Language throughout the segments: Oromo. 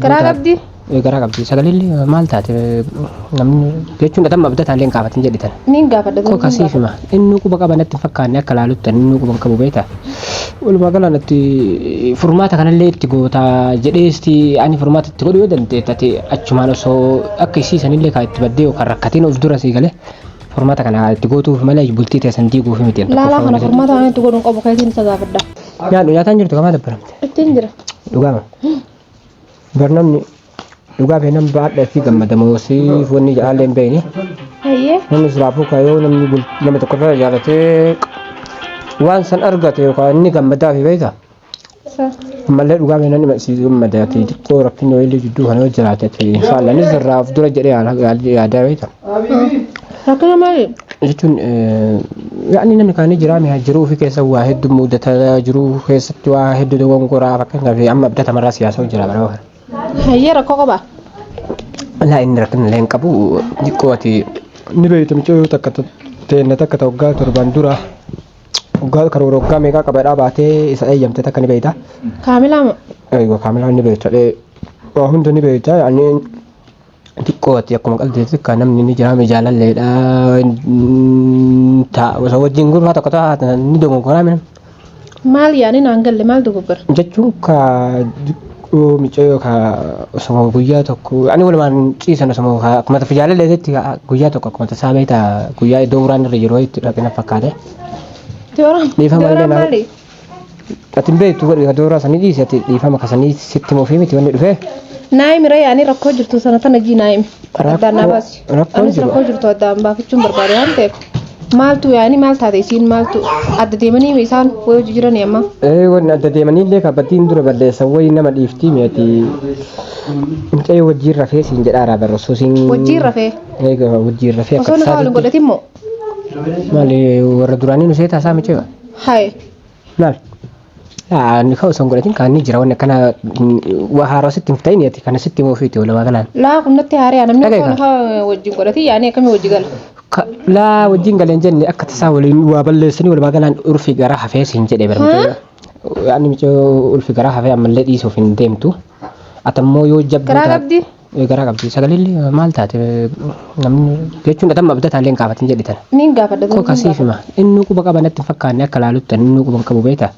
Garaa qabdi? Garaa qabdi. Sagaleen maal taate namni jechuun dhatamma abdataan illee hin qaafatin jedhi tana. Niin gaafadha. Koo kasiif hima. Inni quba qaba natti hin fakkaanne akka laalutti inni quba hin qabu beektaa. Walumaa gala natti furmaata kanallee itti goota jedheesti ani furmaata itti godhu yoo dandeette ati achumaan osoo akka isii sanillee kaa itti baddee yookaan rakkatiin of dura sii galee furmaata kana itti gootuuf malee bultii teessan diiguuf miti. Laalaa kana furmaata waan itti godhu hin qabu keetiin isa gaafadha. Nyaadhu nyaataan jirtu kamaa dabbaramte. Ittiin jira. Dhugaama. Bar namni dhugaa fi nama baadha fi gammadamoo siif wanni jaallee hin beekne. Hayyee. Namni silaafuu kayoo namni nama tokko irraa jaalatee waan san argate yookaan inni gammadaa fi beekta. Sa. Ammallee dhugaa fi namni si gammada ati xiqqoo rakkinni wayiillee jidduu kana yoo jiraate ati inshaallah inni sirraa of dura jedhee yaadaa beekta. Rakkina maali? Jechuun yaa'ni namni kaanii jiraa mi'a jiruu ofii keessa waa hedduu mudata jiruu keessatti waa hedduu dogongoraa fakkeenyaaf amma abdata marraa siyaasa jira bara kana. Hayyee rakkoo qaba. Laa inni rakkina illee hin qabu xiqqoo ati ni beektu miccoo takka teenna takka ta waggaa torban dura waggaa karoora waggaa meeqaa qabadhaa baatee isa eeyyamte takka ni beekta. Kaamilaa moo? Eeyyuu kaamilaa ni beekta waa hunda ni beekta yaa'ni Xiqqooti akkuma qalbiitti kan namni ni jiraame jaalalleedha. Ta'a osoo wajjin gurbaa tokko ta'a ni dogoggoraa mina. Maal yaani naan galle maal dogoggora? Jechuun ka xiqqoo micayyoo ka osoo guyyaa tokko ani walumaan ciisan osoo ka akkuma tafa jaalalleetti guyyaa tokko akkuma tasaa beektaa guyyaa iddoo biraan irra jiru itti dhaqina fakkaate. Dooraan Dhiifama illee dooraan naa- maali? Ati hin beektu godhi ka dooraa sanii dhiisi ati dhiifama kasanii sitti himuufii miti wanni dhufee. Naayimi ree ani rakkoo jirtu sana tana jii naayimi. Addaan naa baasi. Rakkoon Anis jiru. rakkoo jirtu addaan baafachuun barbaade waan ta'eef. Maaltu yaani maal taate isiin maaltu adda deemanii isaan wayi hojii jiranii amma. Ee wanni adda deemanii illee ka baddiin dura balleessan wayi nama dhiiftii mi'ati mucayyoo wajjiin rafee siin jedhaaraa barra osoo siin. Wajjiin rafee. Eega wajjiin rafee akka Osoo nikaa waliin tasaatitti. godhatin moo? Maali warra duraanii nu seetaa isaa mucayyoo? Haye. Maal? Laa ni ka osoo hin godhatin kaan ni jira wanni akkana waa haaraa sitti hin ta'in ati kana sitti himuu ofiiti walumaa galaan. Laa kun natti haaree namni Dhaga'i osoo kaa. nikaa wajjin godhatin yaani akkamii wajji gala? Laa wajjin galeen jenne akka tasaa waliin waa balleessanii walumaa galaan urfi garaa hafee siin jedhe bara mucayyoo. Yaani mucayyoo ulfi garaa hafee ammallee dhiisuuf hin deemtu. Atammoo yoo jabduu Garaa taate. qabdi? Garaa qabdi. Sagaleen maal taate namni jechuun dhatamma abdataan illee hin qaafatin jedhi tana. Niin gaafadha. Koo kasiif hima. Inni quba qaba natti hin fakkaanne akka laalutti inni quba hin qabu beektaa.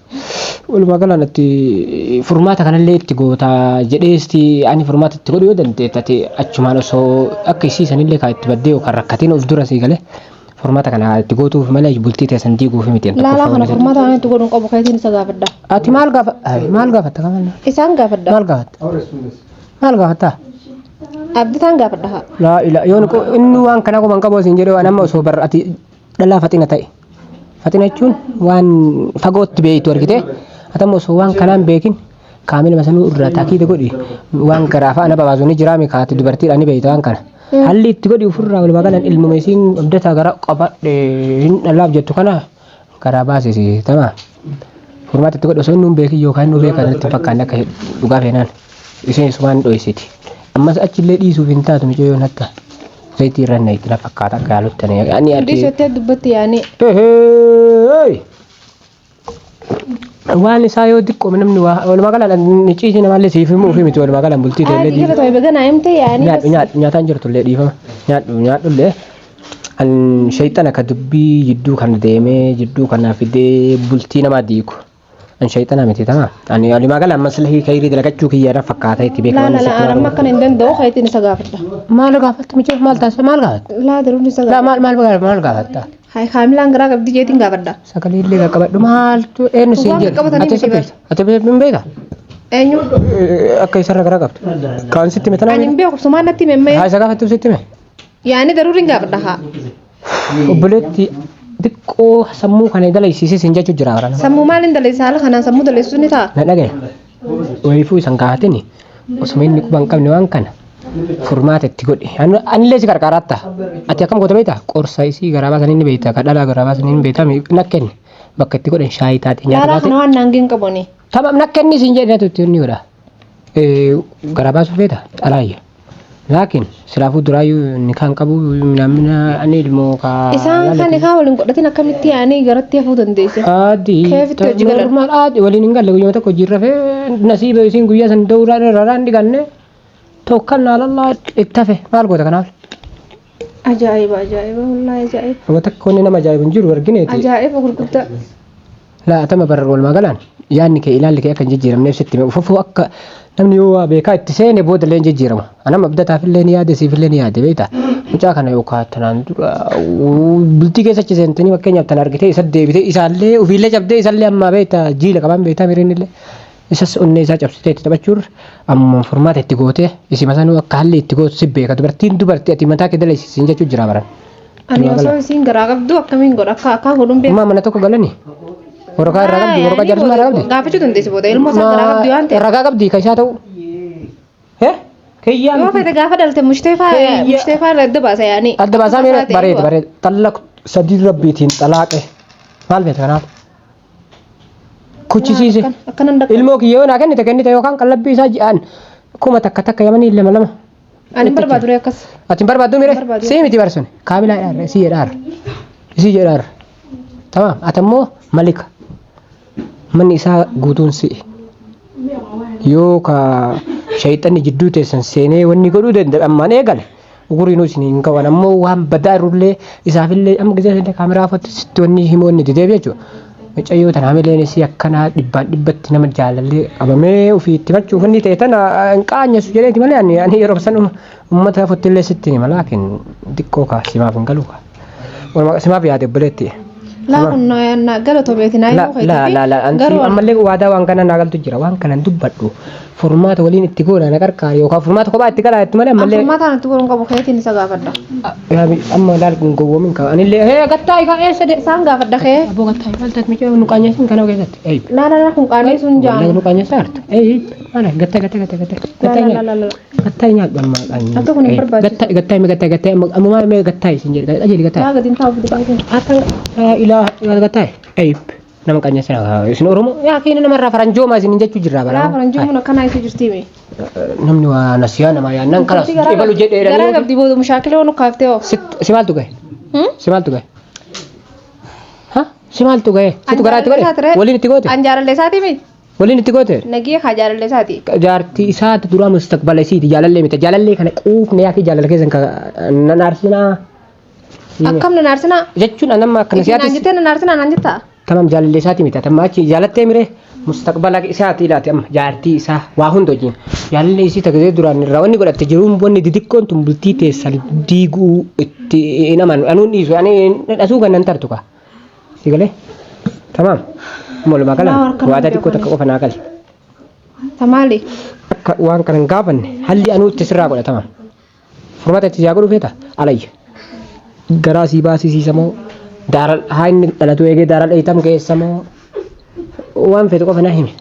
Walumaa gala natti furmaata kanallee itti goota jedheesti ani furmaata itti godhu yoo dandeette ati achumaan osoo akka isii sanillee kaa itti baddee yookaan rakkatiin of dura sii galee furmaata kana itti gootuuf malee bultii teessan diiguuf miti. Laalaa kana furmaata waan itti godhu hin qabu keetiin isa gaafadha. Ati maal gaafa maal gaafatta kamal Isaan gaafadha. maal gaafatta? Maal gaafatta? Abditaan gaafadha haa. Laa ilaa yoon inni waan kana quban qabu siin jedhee waan amma osoo bar ati dhalaa faxina ta'e. Faxina jechuun waan fagootti beektu argite. Ati amma osoo waan kanaan beekin kaamila masanuu irraa taakiida godhi waan garaa fa'a nama baasu ni jiraami kaati dubartiidhaan ni beekta waan kana. Haalli itti godhi ofirraa walumaa galan ilmuma isiin abdataa gara qabadhe hin dhalaaf jettu kana garaa baasisi tamaa. Furmaata itti godhi osoo inni hin beekin yookaan inni beekan itti fakkaanne akka dhugaa feenaan. Isheen isumaan dhoysiti. Ammas achillee dhiisuuf hin taatu mucayyoon hatta zayitii irra na itti na fakkaata akka yaalutti ani ani ati. Dhiisuutti dubbatti yaani. Heheey! Waan isaa yoo xiqqoome namni waa walumaa galaan ni ciisi namaallee siif himuu fi miti walumaa galaan bultii Aadi teellee jala ta'e baga naa himte yaani. nyaadhu nyaadhu nyaataan jirtu illee dhiifama nyaadhu nyaadhu illee an shayxana ka dubbii jidduu kana deemee jidduu kana fidee bultii namaa diigu. An shayxana miti tama. Ani walumaa gala maslahii kayrii dalagachuu kiyya irra fakkaata itti beekama. Laa laa laa amma akkana hin danda'u keetiin isa gaafadha. Maal gaafatta micoo maal taasisa maal gaafatta? Laa daruun isa Laa gaafadha. maal maal maal gaafatta? Hayi kaamilaan garaa qabdi jeetiin gaafadha. Sagalee illee qaqqabadhu maaltu eenyu siin Waan jedhe? qaqqabatanii Ati isa miti bar. beekta? Ati hin beekta? Eenyu? Akka isarra garaa qabdu. Kaan sitti hime Ani tanaa? hin beeku sumaan natti hime Haa isa gaafattu sitti hime? Yaani daruun gaafadha haa. Obboleetti xiqqoo sammuu kana dalaysiisee siin jechuu jira bara nama. Sammuu maaliin daleessa haala kanaan sammuu daleessuu ni ta'a. Na dhagaye. Wayiifuu isan kaahatini osuma inni quba hin qabne waan kana furmaata itti godhi. Anillee si qarqaaratta. Ati akkam goota beektaa? Qorsa isii garaa baasan inni beekta. Ka dhalaa garaa baasan inni beekta. Na kenni. Bakka itti godhan shaayii taate nyaata Laalaa taate. kana waan naan hin qabu ani. Tamam na kenni siin jedhe natu itti inni godha. Garaa baasuu feeta? Xalaayya. Laakiin silaafuu duraayyuu nikaan qabu namna ani ilmoo kaa. Isaan kan nikaa waliin godhatin akkamitti yaanii garatti hafuu dandeesse? Adii. Keefitti hojii galan. Normaal adii waliin hin galle guyyuma tokko hojii rafee nasiiba isiin guyyaa san dawraa raraan dhiqanne. Tawakkalna ala Allah itti hafe maal goota kanaaf? Ajaa'iba ajaa'iba wallaahi ajaa'iba. Nama takka wanni nama ajaa'ibu hin jiru argineeti. Ajaa'iba gurguddaa. Laa atama barra walumaa galaan yaadni kee ilaalli kee akka hin jijjiiramneef sitti hime ufafuu akka namni yoo waa beekaa itti seene booda illee hin jijjiiramu. Anam abdataaf illee ni yaade siif illee ni yaade beekta. Mucaa kana yookaan tanaan dura bultii keessa achi seentanii fakkeenyaaf tan argitee isa deebitee isaallee ofiillee cabdee isallee ammaa beekta jiila qabaan beektaa miriin illee. Isas onnee isaa cabsitee itti taphachuurra ammuma furmaata itti gootee isima sanuu akka halli itti gootu si beeka dubartiin dubartii ati mataa kee dalaysi siin jechuu jira baran. Ani osoo isiin garaa qabdu akkamiin godha akka akkaan godhuun beeku. Ammaa mana tokko galani waraqaa irraa qabdi waraqaa jaarsummaa irraa qabdi. Gaafachuu dandeessi booda ilmoo isaa garaa qabdi waan ta'eef. Ragaa qabdi kan isaa ta'u. Hee? Kiyyaa Yoo miti. fedhe gaafa dhalte mushteefaa Kiyya. mushteefaa irra adda baasa yaani. Adda baasaa meera bareeda bareeda. Xalla sadii rabbiitiin xalaaqe. Maal feete kanaaf? Kuchisiise. Akkanan dhaqqa. Ilmoo kiyya yoo naa kennite kennite yookaan qallabbii isaa ji'aan kuma takka takka yamanii lama lama. Ani hin barbaadu ree akkas. Ati hin barbaaddu mire? Hin barbaadu. Sii miti barsun. Kaamilaa jedhaarra isii jedhaarra. Isii jedhaarra. Tamaam ati ammoo malika. Manni isaa guutuun si'i. Yoo ka shayxanni jidduu teessan seenee wanni godhuu danda'e ammaan eegale. Uguriinuu isin hin qaban ammoo waan badaa irrullee isaafillee amma gisee illee kaameraa afatti sitti wanni himoonni dideef jechuudha. Mucayyoo tana hamileen isii akkanaa dhibbaan dhibbatti nama jaalallee qabamee ofii itti machuuf inni ta'e tana hin qaanyessu jedheeti malee ani ani yeroo san uummata afatti illee sitti hima laakiin xiqqoo kaa simaaf hin galu kaa. Walumaa simaaf yaade obboleetti. Laa kun na galatomeeti naa La himuu la la la anti Garuu ammallee waadaa waan kana naa galtu jira waan kanan dubbadhu furmaata waliin itti goona na qarqaari yookaan furmaata kophaa itti galaa itti malee ammallee furmaata kanatti godhuun qabu keetiin isa gaafadha. Amma laal kun gowwoomin qaba anillee hee gattaa ikaa eessa de Isaan gaafadha kee. Aboo gattaa maal taat mica nu qaanyeessin kana keessatti ei Laa laa laa kun qaanii sun wallahi jaan. nu qaanyeessaa jirtu ei maala gattaa gattaa gattaa gattaa Laa gattaa laa nyaadhu laa laa. gattaa nyaadhu amma qaanyi Akka kun hin barbaachisu. gattaa gattaa gattaa gattaa amma maal mee gattaa isin jedhe qajeeli gattaa Laa gadi hin taa'u fide qaanii. Akka laa ilaaha gattaa ei nama qaanyeessin isin Oromoo yaa keenya namarraa faranjooma isin jechuu jirraa bara Laa faranjoon akkanaa isa jirti mee. Namni waa nasiyaa namaa yaannaan kalas ebalu jedhee Garaa qabdi booda mushaakila waan kaaftee hoo. Si maaltu gahe? Si maaltu gahe? Ha? Si maaltu gahe? Situ garaa itti godhe? Waliin itti goote? An jaalallee isaati mi? Waliin itti goote? Nagee haa jaalallee isaati. Jaartii isaati duraa mustaqbala isiiti jaalallee miti. Jaalallee kana quufne yaakii jaalala keessan ka nan aarsinaa. Akkam nan aarsinaa? Jechuun an amma akkana Isin naan siyaati. jettee nan aarsinaa naan jettaa? Tamam jaalallee isaati miti. Atamma achi jaalattee mire mustaqbala isaati ilaati amma jaartii isaa waa hunda wajjin. Jaalallee isii tagasee duraan irraa wanni godhatte jiruun wanni didiqqoon tun bultii teessan diiguu itti hin amanu. Anuun dhiisu ani dhasuu kan nan tartu kaa. Si galee? Tamam. Walumaa Laa galan harka nama waadaa xiqqoo takka beekani. qofa naa gali. Tamaali. Akka waan kana hin gaafanne halli anuu itti sirraa godha tamam. Furmaata itti yaa godhu feeta alayya. Garaa sii baasisiisa moo daara haa inni dhalatu eegee daara dheeytam keessa moo waan feetu qofa naa himi.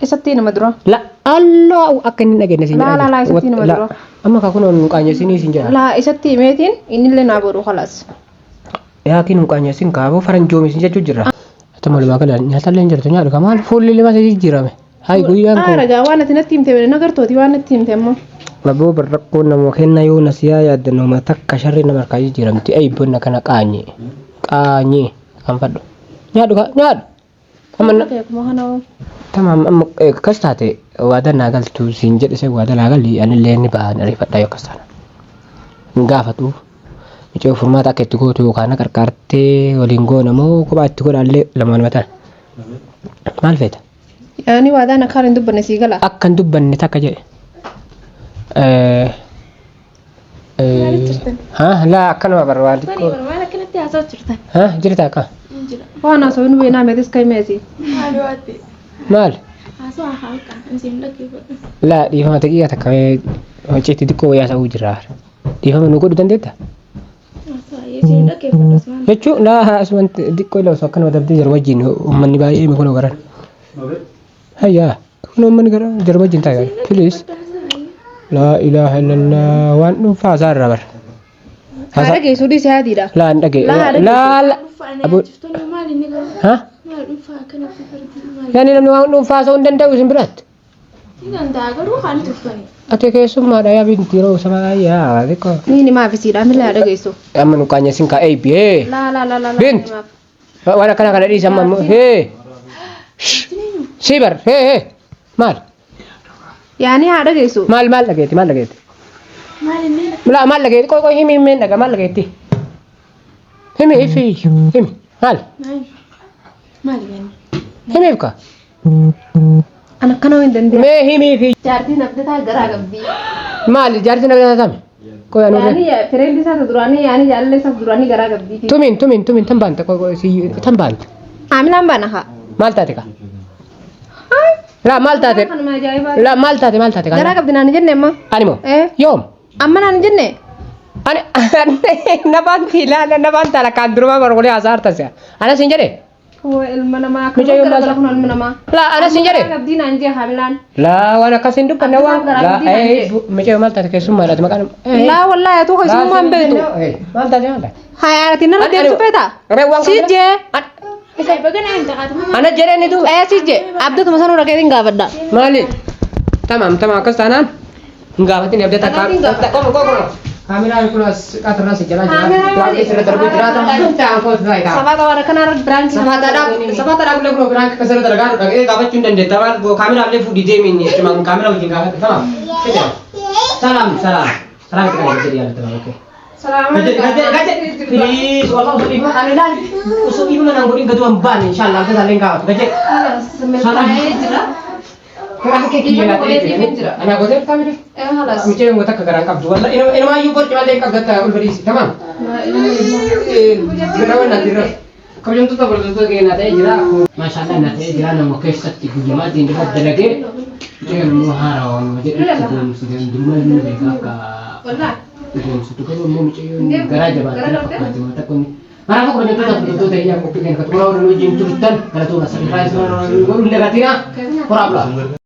Isatti nama dura. La Allah akka inni hin dhageenye siin Laa, laa, laa, isatti nama La dura. amma kaa kunoo nu qaanyeessinii siin jedha. Laa isatti himeetiin innillee naa godhu khalaas. Yaakiin nu qaanyeessin kaaboo faranjoomisin jechuu jirra. Ati walumaa gala nyaatallee hin jirtu nyaadhu maal fuulli lima si jijjiirame. Hayi guyyaan kun. Aara gaa waan ati natti himte nagartooti waan natti himte ammoo. Aboo bar rakkoon nama kenna yoo nasiyaa yaadda nama takka sharri nama harkaa jijjiiramti. Ay bonna kana qaanye qaanye kan fadhu. Nyaadhu kaa nyaadhu. Amma na- Akkuma kana hoo. Tamaam amma akkas taate waadaa naa galtu siin jedhe sen waadaa naa gali anillee ni ba'a ariifadhaa yoo akkas taana. Hin gaafatu. Micoo furmaata akka itti gootu yookaan na qarqaartee waliin goona moo kophaa itti godhaallee lamaan mataan. Maal feeta? Yaani waadaan akka hin dubbanne sii gala. Akka hin dubbanne takka jedhe. Ha laa akkanuma barbaadu xiqqoo. Maal akkanatti haasa'u jirtan? Ha jirta akka? Jira. Waan haasa'u nu beenaa meetis kan himeesi. Maal waati? Maal? Haasa'u haa isin dhaggeeffadhu. Laa dhiifama daqiiqa takka mee hojjetti xiqqoo wayyaa ta'uu jira. Dhiifama nu godhu dandeetta? Haasa'u isin dhaggeeffadhu asumaan. Jechuun laa asumaan xiqqoo ilaa osoo akkanuma dabdee jiru wajjin uummanni baay'ee kun garan. Hayyaa kun uummanni gara jiru wajjin taa'e please. Laa ilaaha illallah waan dhuunfaa isaa irraa bara. Haadha geessuu dhiisee haatiidha. Laa hin dhagee. Laa haadha Laa laa. Dhuunfaa Aboo- nyaachiftoonni maal inni garuu? Ha? Maal dhuunfaa akkanatti fardi maal? Yaani namni waan dhuunfaa haasa'uu hin danda'u isin biratti. Ni danda'a garuu kan tuffani. Ati keessummaadha yaa binti yeroo sama yaa xiqqoo. Ni ni maaf isiidha mila haadha geessu. Amma nu qaanyeessin kaa eebbi hee. Laa laa laa laa. Bint. Waan akkana kana dhiisa amma ammoo hee. Sii bar hee hee. Maal Yaani haadha geessu. maal maal dhageetti maal dhageetti. Maal inni? Laa maal dhageetti? Qoy qoy himi himeen dhaga maal dhageetti? Himi ifi himi maal? Maal? Maal inni? Himiif ka? An akkana hin dandeenye. Mee himiifi Jaartiin abdataa garaa qabdi. maal jaartiin abdataa tami? Qoy anuu Yaani fireendi isaa duraanii yaani jaalallee isaa duraanii garaa qabdi. Tumin tumin tumin tan baanta qoy qoy si tan baanta. Amilaan baana haa. Maal taate ka? Laa maal taate? Kanuma ajaa'ibaa. Laa maal taate maal taate Garaa ka? qabdi naan hin jenne amma. Ani moo? Eh. Yoom? Amma naan hin jenne. Ani na baanti ilaala na baanta lakkaan durumaa bargolee haasaa hartase. Anas hin jedhe? Waa ilma namaa akka Mucayyoo maal gara kun ilma namaa. Laa anas hin jedhe? Garaa qabdi naan jee hamilaan. Laa waan akkas hin dubbanne waan Garaa laa qabdi naan ee jee. mucayyoo maal taate keessummaadhaati maqaan. Laa wallaahi atu keessummaa hin beektu. Maal taate maal taate? Haa ati nama deemsu feeta? Waan Si jee. Baga naa hin taqaatu. Ana jedhee ni duuba. Ee si jee. Abdatuma sanuu dhaqee hin gaafadha. Maali? Tamam tamam akkas taanaan hin gaafatin abdata Akkamitti qomo qomo. Kaameraan kun as qatarraa si jalaa jira. Kaameraan Waan keessa darbu jiraata. Ta'an koo irraa ita. Safaata waan akkanaa irratti biraan Safaataadhaaf illee kunoo biraan akka sirra dalagaa dhaqee gaafachuu hin dandeetta. Waan kaameraa illee fuudhii deemiin jechuudha. Kaameraa wajjin gaafadhu. Tamam. Salaam salaam. Salaam itti kan jedhi yaadatu tamam. Okay. Gaje gaje please wallah osoo dhiifama ani laal osoo dhiifama naan godhin gadu hin baane inshallah abdata illee hin gaafatu. Gaje. jira. Karaa kee kiyya naa ta'ee jira. Anaa gootee kaamera. Mucayyoo goota akka garaan qabdu. Wallah inumaayyuu borci malee hin qabdu akka ol fedhiisi. Tamam. Gara naati irra. Kabajamtoota hordoftoota keenya naa ta'ee jira. Maashaallah naa ta'ee jira nama keessatti guyyamaa ittiin irra dalagee. Mucayyoon immoo haarawaa nama jedhutti goomsu duruma inni beekaa akka goomsutu garuu immoo mucayyoon garaa jabaatti na fakkaatti waan takka inni. Kanaafuu kabajamtoota hordoftoota keenya qophii keenya kan xumuraa waliin wajjin turtan galatooma sabifaayis godhuun dagatina. Horaa bulaa.